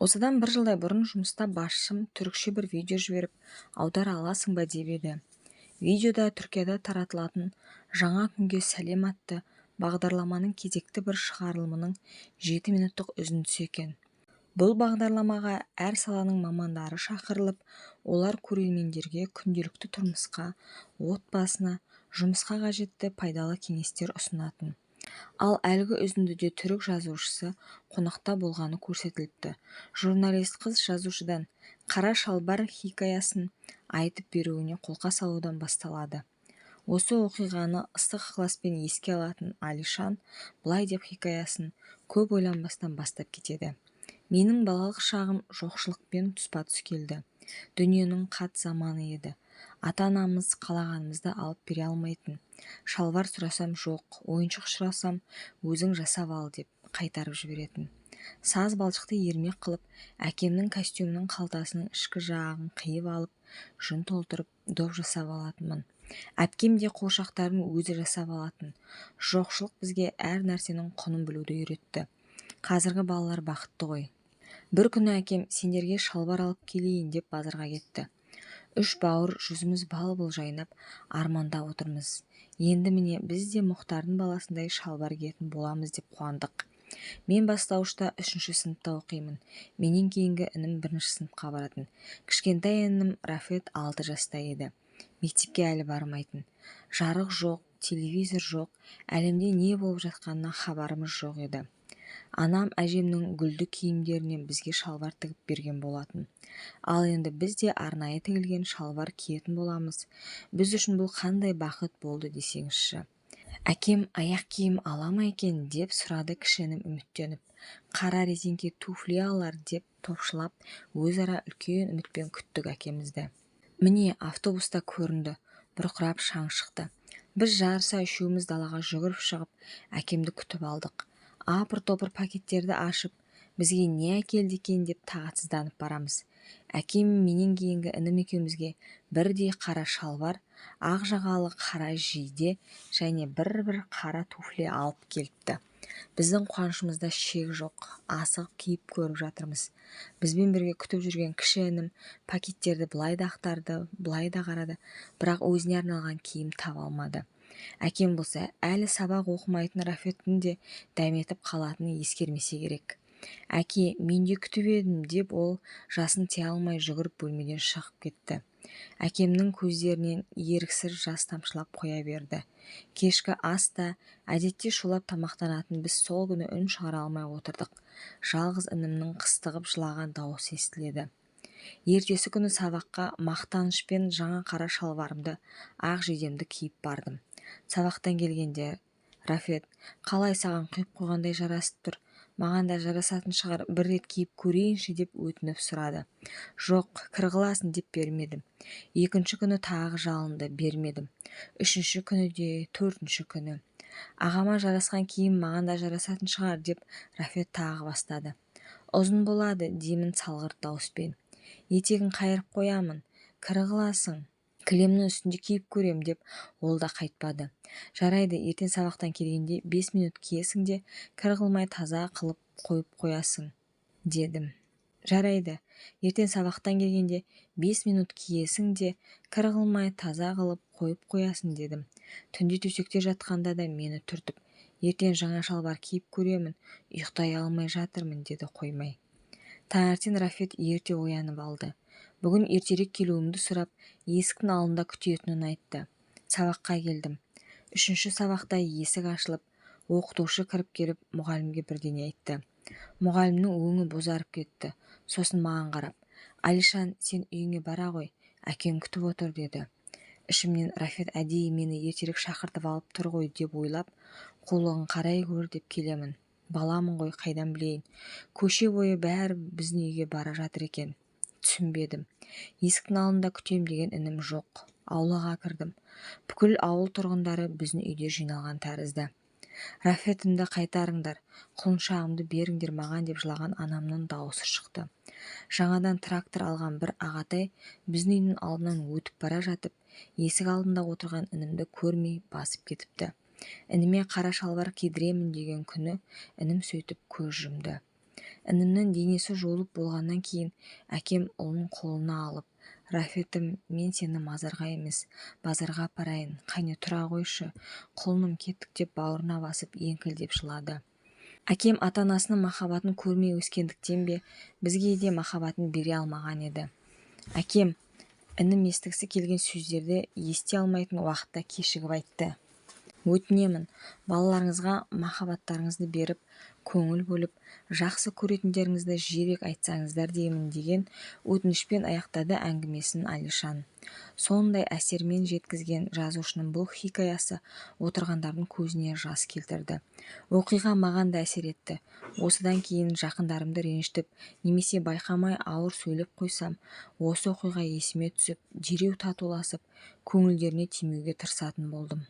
Осыдан бір жылдай бұрын жұмыста басшым түрікше бір видео жіберіп, аудара аласың ба деп еді. Видеода Түркияда таратылатын «Жаңа күнге сәлем» атты бағдарламаның кезекті бір шығарылымының 7 минуттық үзіндісі екен. Бұл бағдарламаға әр саланың мамандары шақырылып, олар көрермендерге күнделікті тұрмысқа, отбасына, жұмысқа қажетті пайдалы кеңестер ұсынатын. Ал әлгі үзіндіде түрік жазушысы қонақта болғаны көрсетіліпті. Журналист қыз жазушыдан «Қара шалбар» хикаясын айтып беруіне қолқа салудан басталады. Осы оқиғаны ыстық ықыласпен еске алатын Алишан былай деп хикаясын көп ойланбастан бастап кетеді. Менің балалық шағым жоқшылықпен тұспа-тұс келді. Дүниенің қат заманы еді. Ата-анамыз қалағанымызды алып бере алмайтын. Шалбар сұрасам жоқ, ойыншық сұрасам өзің жасап ал деп қайтарып жіберетін. Саз балшықты ермек қылып, әкемнің костюмінің қалтасының ішкі жағын қиып алып, жүн толтырып, доп жасап алатынмын. Әпкем де қуыршақтарын өзі жасап алатын. Жоқшылық бізге әр нәрсенің құнын білуді үйретті. Қазіргі балалар бақытты ғой. Бір күні әкем сендерге шалбар алып келейін деп базарға кетті. Үш бауыр жүзіміз бал-бұл жайнап, армандап отырмыз. Енді міне біз де Мұхтардың баласындай шалбар киетін боламыз деп қуандық. Мен бастауышта 3-ші сыныпта оқимын. Менен кейінгі інім 1-ші сыныпқа баратын. Кішкентай інім Рафет 6 жаста еді. Мектепке әлі бармайтын. Жарық жоқ, телевизор жоқ, әлемде не болып жатқанына хабарымыз жоқ еді. Анам әжемнің гүлді киімдерінен бізге шалбар тігіп берген болатын. Ал енді біз де арнайы тігілген шалбар киетін боламыз. Біз үшін бұл қандай бақыт болды десеңізші. Әкем аяқ киім ала ма екен деп сұрады кіші інім үміттеніп. Қара резеңке туфли алар деп топшылап, өзара үлкен үмітпен күттік әкемізді. Міне автобуста көрінді, бұрқырап шаң шықты. Біз жарыса үшеуміз далаға жүгіріп шығып, әкемді күтіп алдық. Апыр-топыр пакеттерді ашып, бізге не әкелді екен деп тағатсызданып барамыз. Әкем менен кейінгі інім екеумізге бірдей қара шалбар, ақ жағалы қара жейде және бір-бір қара туфли алып келіпті. Біздің қуанышымызда шек жоқ, асығып киіп көріп жатырмыз. Бізбен бірге күтіп жүрген кіші інім пакеттерді былай да ақтарды, былай да қарады, бірақ өзіне арналған киім таба алмады. Әкем болса, әлі сабақ оқымайтын Рафеттің де дәметіп қалатынын ескермесе керек. Әке, мен де күтіп едім деп ол жасын тия алмай жүгіріп бөлмеден шығып кетті. Әкемнің көздерінен еріксіз жас тамшылап қоя берді. Кешкі аста әдетте шулап тамақтанатын біз сол күні үн шығара алмай отырдық. Жалғыз інімнің қыстығып жылаған дауысы естіледі. Ертесі күні сабаққа мақтанышпен жаңа қара шалбарымды, ақ жейдемді киіп бардым. Сабақтан келгенде Рафет, қалай саған құйып қойғандай жарасып тұр, маған да жарасатын шығар, бір рет киіп көрейінші деп өтініп сұрады. Жоқ, кір қыласың деп бермедім. Екінші күні тағы жалынды, бермедім. Үшінші күні де, төртінші күні. Ағама жарасқан киім маған да жарасатын шығар деп Рафет тағы бастады. Ұзын болады деймін салғырт дауыспен. Етегін қайырып қоямын, кір қыласың. Кілемнің үстінде киіп көрем деп ол да қайтпады. Жарайды, ертең сабақтан келгенде 5 минут киесің де, кір қылмай таза қылып қойып қоясың, дедім. Жарайды, ертең сабақтан келгенде 5 минут киесің де, кір қылмай таза қылып қойып қоясың, дедім. Түнде төсекте жатқанда да мені түртіп, ертең жаңа шалбар киіп көремін, ұйықтай алмай жатырмын, деді қоймай. Таңертең Рафет ерте оянып алды. Бүгін ертерек келуімді сұрап, есіктің алдында күтетінін айтты. Сабаққа келдім. 3-ші сабақта есік ашылып, оқытушы кіріп келіп, мұғалімге бірдеңе айтты. Мұғалімнің өңі бозарып кетті. Сосын маған қарап, Алишан, сен үйіңе бара ғой, әкең күтіп отыр, деді. Ішімнен Рафет әдейі мені ертерек шақыртып алып тұр ғой деп ойлап, қулығын қарай көр деп келемін. Баламын ғой, қайдан білейін. Көше бойы бәрі біздің үйге бара жатыр екен. Түсінбедім. Есіктің алдында күтем деген інім жоқ. Аулаға кірдім. Бүкіл ауыл тұрғындары біздің үйде жиналған тәрізді. Рафетімді қайтарыңдар, құлыншағымды беріңдер маған деп жылаған анамның дауысы шықты. Жаңадан трактор алған бір ағатай біздің үйдің алдынан өтіп бара жатып, есік алдында отырған інімді көрмей басып кетіпті. Ініме қара шалбар кидіремін деген күні інім сөйтіп көз жұмды. Інімнің денесі жуылып болғаннан кейін әкем ұлын қолына алып, «Рафитім, мен сені мазарға емес, базарға апарайын, қане тұра қойшы, құлыным, кеттік» деп бауырына басып еңкілдеп жылады. Әкем ата-анасының махаббатын көрмей өскендіктен бе, бізге де махаббатын бере алмаған еді. Әкем інім естігісі келген сөздерді ести алмайтын уақытта кешігіп айтты. Өтінемін, балаларыңызға махаббаттарыңызды беріп, көңіл бөліп, жақсы көретіндеріңізді жиірек айтсаңыздар деймін деген өтінішпен аяқтады әңгімесін Алишан. Сондай әсермен жеткізген жазушының бұл хикаясы отырғандардың көзіне жас келтірді. Оқиға маған да әсер етті. Осыдан кейін жақындарымды ренжітіп, немесе байқамай ауыр сөйлеп қойсам, осы оқиға есіме түсіп, дереу татуласып, көңілдеріне тимеуге тырысатын болдым.